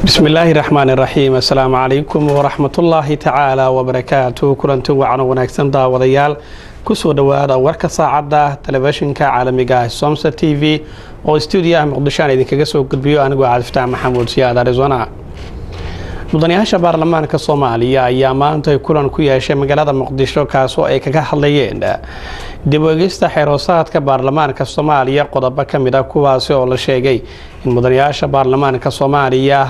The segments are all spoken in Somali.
Bismillaahi raxmaan raxiim. Assalaamu calaykum waraxmatullaahi tacaala wabarakaatu. Kulanti wacan oo wanaagsan, daawadayaal. Kusoo dhowaada warka saacadda telefishinka caalamiga ah Somsa TV oo stuudiyaha Muqdisho aan idinkaga soo gudbiyo anigoo Cabdifataax Maxamuud Siyaad Arizona. Mudanayaasha baarlamaanka Soomaaliya ayaa maanta kulan ku yeeshay magaalada Muqdisho, kaasoo ay kaga hadlayeen dib u eegista xeeroosaadka baarlamaanka Soomaaliya qodobo ka mid ah, kuwaasi oo la sheegay in mudanayaasha baarlamaanka Soomaaliya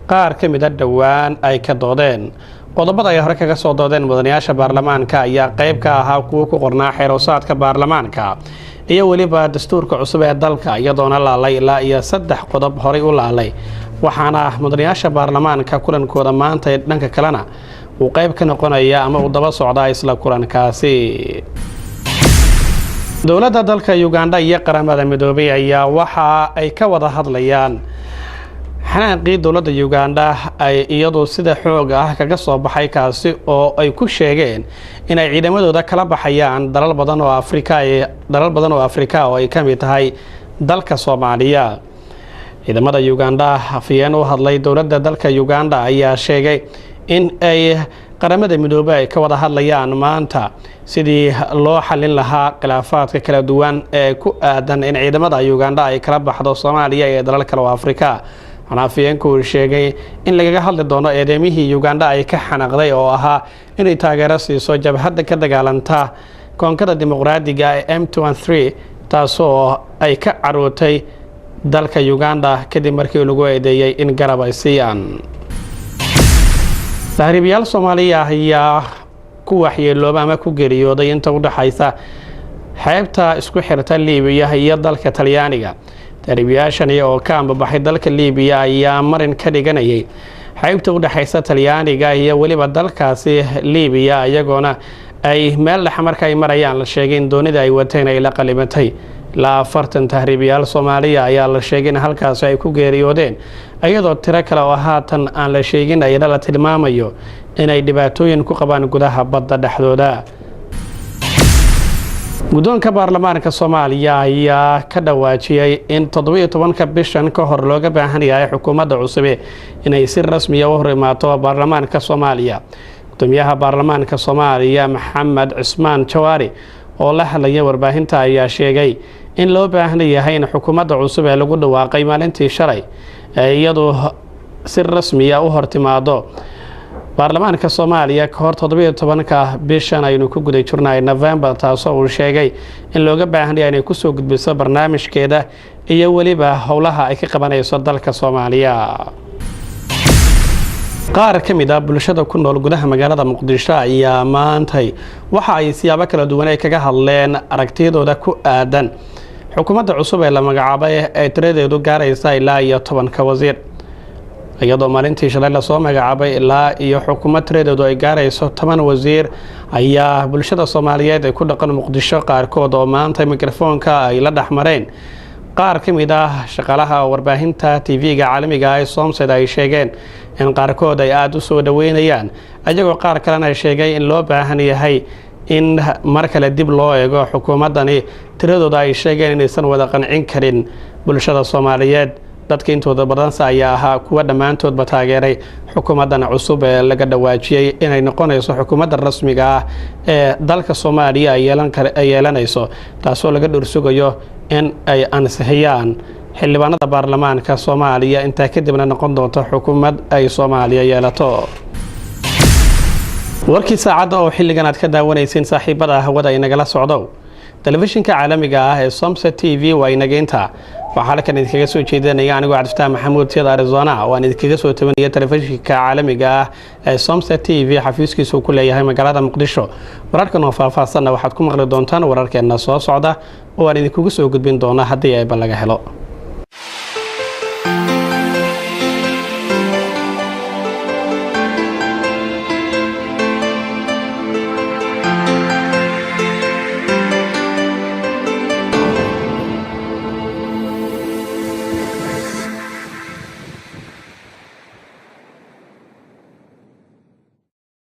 qaar ka mid ah dhowaan ay ka doodeen. Qodobada ay hore kaga soo doodeen mudanayaasha baarlamaanka ayaa qayb ka ahaa kuwo ku qornaa xeeroosaadka baarlamaanka iyo weliba dastuurka cusub ee dalka, iyadoona laalay ilaa iyo saddex qodob horay u laalay. Waxaana mudanayaasha baarlamaanka kulankooda maanta dhanka kalena uu qayb ka noqonaya ama uu daba socdaa isla kulankaasi. Dowladda dalka Uganda iyo Qaramada Midoobay ayaa waxa ay ka wada hadlayaan xanaaqii dowladda Uganda ay iyadu sida xoog ah kaga soo baxay, kaasi oo ay ku sheegeen inay ciidamadooda kala baxayaan dalal badan oo Afrika oo ay ka mid tahay dalka Soomaaliya. Ciidamada Uganda, afhayeen u hadlay dowladda dalka Uganda ayaa sheegay in ay Qaramada Midoobey ay ka wada hadlayaan maanta sidii loo xalin lahaa khilaafaadka kala duwan ee ku aadan in ciidamada Uganda ay kala baxdo Soomaaliya iyo dalal kale oo Afrika. Waxaana afhayeenku uu sheegay in lagaga hadli doono eedeymihii Uganda ay ka xanaqday oo ahaa inay taageero siiso jabhadda ka dagaalanta Koongada Dimuqraadiga ee M, taasoo ay ka carootay dalka Uganda kadib markii lagu eedeeyey in garab ay siiyaan. Tahriibayaal Soomaaliya ayaa ku waxyeelooba ama ku geeriyooday inta u dhexaysa xeebta isku xirta Liibiya iyo dalka Talyaaniga. Tahriibayaashani oo ka ambabaxay dalka Liibiya ayaa marin ka dhiganayay xeybta u dhexaysa Talyaaniga iyo weliba dalkaasi Liibiya, iyagoona ay meel dhex marka ay marayaan la sheegay in doonida ay wateen ay la qalimatay. Ilaa 40 tahriibayaal Soomaaliya ayaa la sheegay in halkaasi ay ku geeriyoodeen, iyadoo tiro kale oo haatan aan la sheegin ayana la tilmaamayo inay dhibaatooyin ku qabaan gudaha badda dhexdooda. Guddoonka baarlamaanka Soomaaliya ayaa ka dhawaajiyey in 17-ka bishan ka hor looga baahan yahay xukuumadda cusube inay si rasmiya u hor imaato baarlamaanka Soomaaliya. Gudoomiyaha baarlamaanka Soomaaliya, Maxamed Cismaan Jawaari, oo la hadlaya warbaahinta ayaa sheegay in loo baahan yahay in xukuumadda cusub ee lagu dhawaaqay maalintii shalay ee iyadu si rasmiya u hortimaado baarlamaanka Soomaaliya ka hor 17-ka bishan aynu ku guda jirnay, November, taasoo uu sheegay in looga baahan yahay inay kusoo gudbiso barnaamijkeeda iyo weliba howlaha ay ka qabanayso dalka Soomaaliya. Qaar ka mid ah bulshada ku nool gudaha magaalada Muqdisho ayaa maantay waxa ay siyaabo kala duwan ay kaga hadleen aragtiyadooda ku aadan xukuumadda cusub ee la magacaabay ee tiradeedu gaaraysa ilaa iyo 10-ka wasiir, iyadoo maalintii shalay lasoo magacaabay ilaa iyo xukuumad tiradeedu ay gaarayso 10 wasiir. Ayaa bulshada Soomaaliyeed ee ku dhaqan Muqdisho qaarkood oo maanta mikrofoonka ay la dhexmareen qaar ka mid ah shaqaalaha warbaahinta TV-ga caalamiga ah ee Somsed ay sheegeen in qaarkood ay aada u soo dhaweynayaan, ayagoo qaar kalena sheegay in loo baahan yahay in mar kale dib loo eego xukuumaddani tiradooda ay sheegeen inaysan wada qancin karin bulshada Soomaaliyeed. Dadka intooda badanse ayaa ahaa kuwa dhammaantoodba taageeray xukuumaddan cusub ee laga dhawaajiyey inay noqonayso xukuumadda rasmiga ah ee dalka Soomaaliya ay yeelanayso, taasoo laga dhursugayo in ay ansixiyaan xildhibaanada baarlamaanka Soomaaliya, intaa kadibna noqon doonto xukuumad ay Soomaaliya yeelato. Warkii saacadda oo xilligan aad ka daawanayseen, saaxiibada hawada ay nagala socdo, telefishinka caalamiga ah ee Somsa TV waa inageynta. Waxaa halkan idinkaga soo jeedinaya anigoo Cabdifataax Maxamuud Siyad Arizona, oo aan idinkaga soo tabanaya telefishinka caalamiga ah ee Somsa TV xafiiskiisu ku leeyahay magaalada Muqdisho. Wararkan oo faahfaahsanna waxaad ku maqli doontaan wararkeena soo socda oo aan idinkugu soo gudbin doona haddii ayba laga helo.